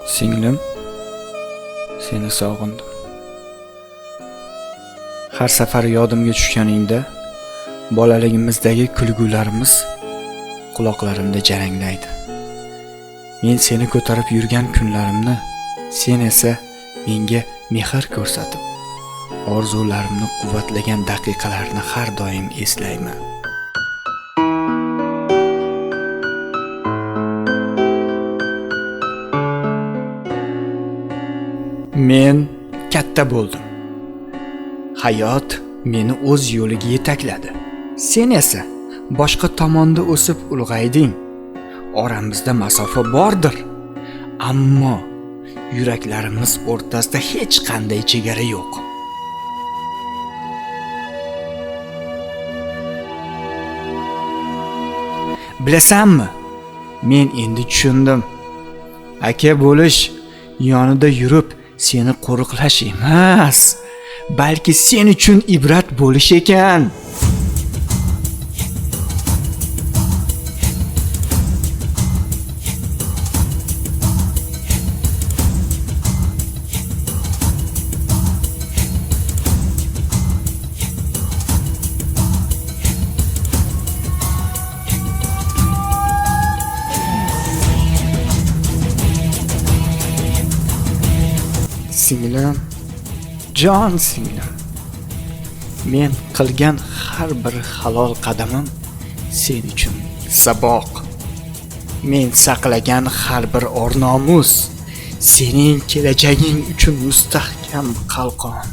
Singlim, seni sog'indim. Har safar yodimga tushganingda bolaligimizdagi kulgularimiz quloqlarimda jaranglaydi. Men seni ko'tarib yurgan kunlarimni, sen esa menga mehr ko'rsatib, orzularimni quvvatlagan daqiqalarni har doim eslayman. Men katta bo'ldim. Hayot meni o'z yo'liga yetakladi. Sen esa boshqa tomonda o'sib ulg'ayding. Oramizda masofa bordir, ammo yuraklarimiz o'rtasida hech qanday chegara yo'q. Bilasanmi? Men endi tushundim. Aka bo'lish yonida yurib seni qo'riqlash emas, balki sen uchun ibrat bo'lish ekan. Singlim, jon singlim, men qilgan har bir halol qadamim sen uchun saboq. Men saqlagan har bir or-nomus sening kelajaging uchun mustahkam qalqon.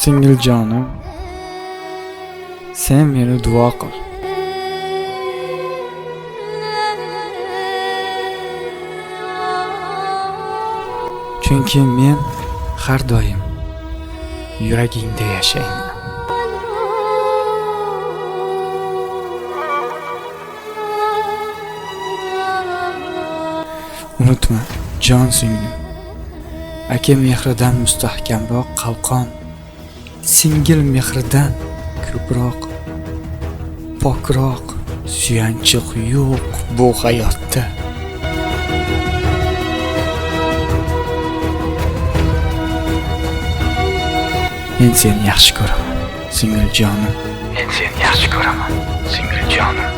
Singiljonim, sen meni duo qil. Chunki men har doim yuragingda yashayman. Unutma, jon singlim, aka mehridan mustahkamroq qalqon, singil mehridan ko'proq, pokroq suyanchiq yo'q bu hayotda. Men seni yaxshi ko'raman, singiljonim. Men seni yaxshi ko'raman, singiljonim.